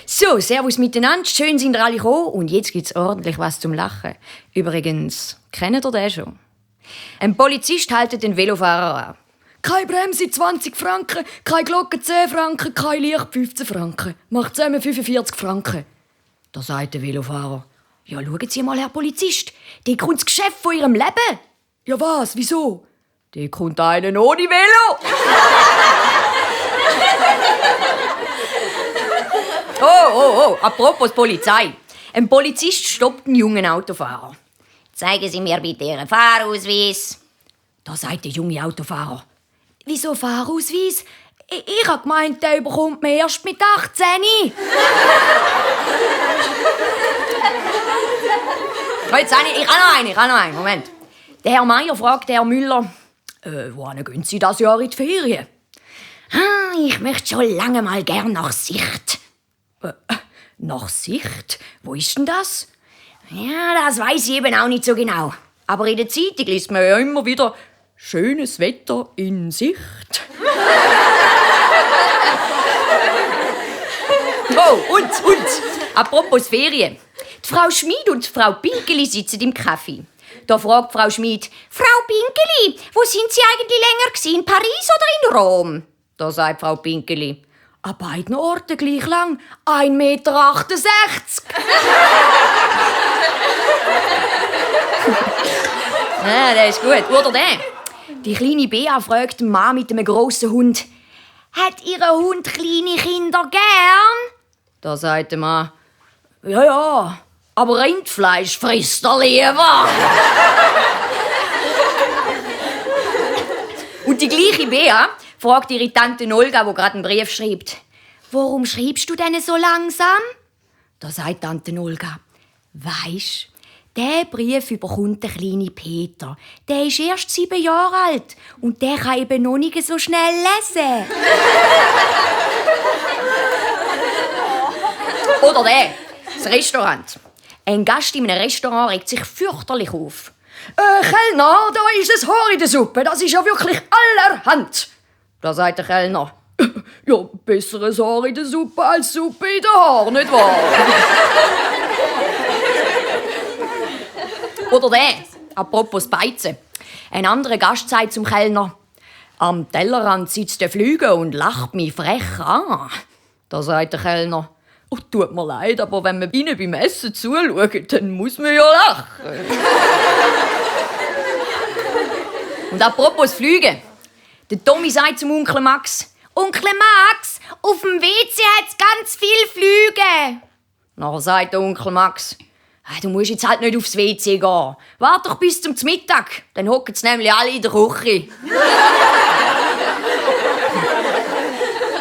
So, servus miteinander, schön sind ihr alle gekommen und jetzt gibt's ordentlich was zum Lachen. Übrigens, kennt ihr den schon? Ein Polizist hält den Velofahrer an. Keine Bremse 20 Franken, keine Glocke 10 Franken, kein Licht 15 Franken. Macht zusammen 45 Franken. Da sagt der Velofahrer. Ja, schauen Sie mal, Herr Polizist, die kommt das Geschäft von Ihrem Leben. Ja was, wieso? Die kommt einen ohne Velo. Oh, apropos Polizei. Ein Polizist stoppt einen jungen Autofahrer. Zeigen Sie mir bitte Ihren Fahrausweis. Da sagt der junge Autofahrer. Wieso Fahrausweis? Ich habe gemeint, der bekommt man erst mit 18. Jetzt ich habe noch einen. Moment. Der Herr Meier fragt den Herr Müller, wohin gehen Sie das Jahr in die Ferien? Ich möchte schon lange mal gern nach Sicht. Nach Sicht? Wo ist denn das? Ja, das weiss ich eben auch nicht so genau. Aber in der Zeitung liest man ja immer wieder «Schönes Wetter in Sicht». Oh, und. Apropos Ferien. Die Frau Schmid und die Frau Pinkeli sitzen im Café. Da fragt Frau Schmid, «Frau Pinkeli, wo sind Sie eigentlich länger gewesen, in Paris oder in Rom?» Da sagt Frau Pinkeli, «An beiden Orten gleich lang, 1,68 Meter.» Ja, der ist gut. Oder der? Die kleine Bea fragt die Mann mit einem grossen Hund, «Hat Ihr Hund kleine Kinder gern?» Da sagt der Mann, «Ja, aber Rindfleisch frisst er lieber.» Und die gleiche Bea fragt ihre Tante Olga, die gerade einen Brief schreibt, «Warum schreibst du denn so langsam?» Da sagt Tante Olga, «Weisst, der Brief überkommt der kleine Peter. Der ist erst 7 Jahre alt und der kann eben noch nicht so schnell lesen.» Oder der, das Restaurant. Ein Gast in einem Restaurant regt sich fürchterlich auf. «Kellner, da ist ein Haar in der Suppe. Das ist ja wirklich allerhand.» Da sagt der Kellner, «Ja, besseres Haar in der Suppe als Suppe in den Haaren, nicht wahr?» Oder der, apropos Beizen. Ein anderer Gast sagt zum Kellner, «Am Tellerrand sitzt der Flüge und lacht mich frech an.» Da sagt der Kellner, «Oh, tut mir leid, aber wenn man ihnen beim Essen zuschaut, dann muss man ja lachen.» Und apropos Flüge. Der Tommy sagt zum Onkel Max, «Onkel Max, auf dem WC hat's ganz viel Flüge.» Nachher sagt der Onkel Max, «Du musst jetzt halt nicht aufs WC gehen. Warte doch bis zum Mittag, dann hocken sie nämlich alle in der Küche.»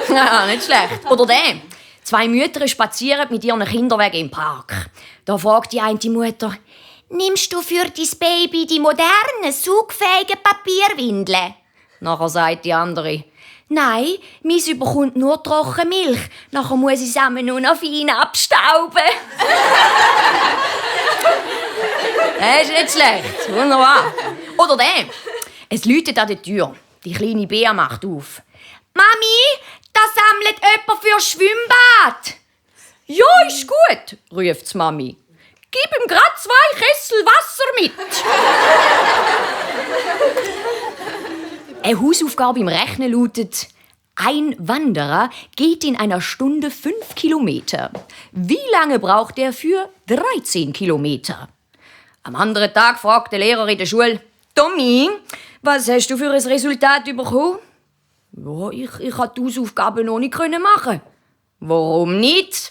Ja, nicht schlecht. Oder der. 2 Mütter spazieren mit ihren Kinderwagen im Park. Da fragt die eine Mutter, «Nimmst du für dein Baby die modernen, saugfähigen Papierwindeln?» Nachher sagt die andere, «Nein, meins bekommt nur Trockenmilch. Nachher muss ich es nur noch fein abstauben.» Das ist nicht schlecht. Wunderbar. Oder der. Es läutet an der Tür. Die kleine Bea macht auf. «Mami, da sammelt jemand für Schwimmbad.» «Ja, ist gut», ruft die Mami. «Gib ihm grad 2 Kessel Wasser mit.» Eine Hausaufgabe im Rechnen lautet, ein Wanderer geht in einer Stunde 5 Kilometer. Wie lange braucht er für 13 Kilometer? Am anderen Tag fragt der Lehrer in der Schule, «Tommy, was hast du für ein Resultat bekommen?» «Ja, ich konnte die Hausaufgaben noch nicht machen.» «Warum nicht?»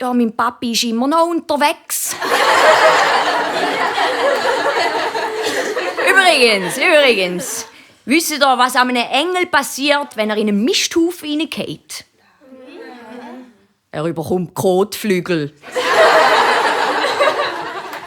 «Ja, mein Papi ist immer noch unterwegs.» Übrigens. Wisst ihr, was einem Engel passiert, wenn er in einen Misthaufen hineinfällt? Er bekommt Kotflügel.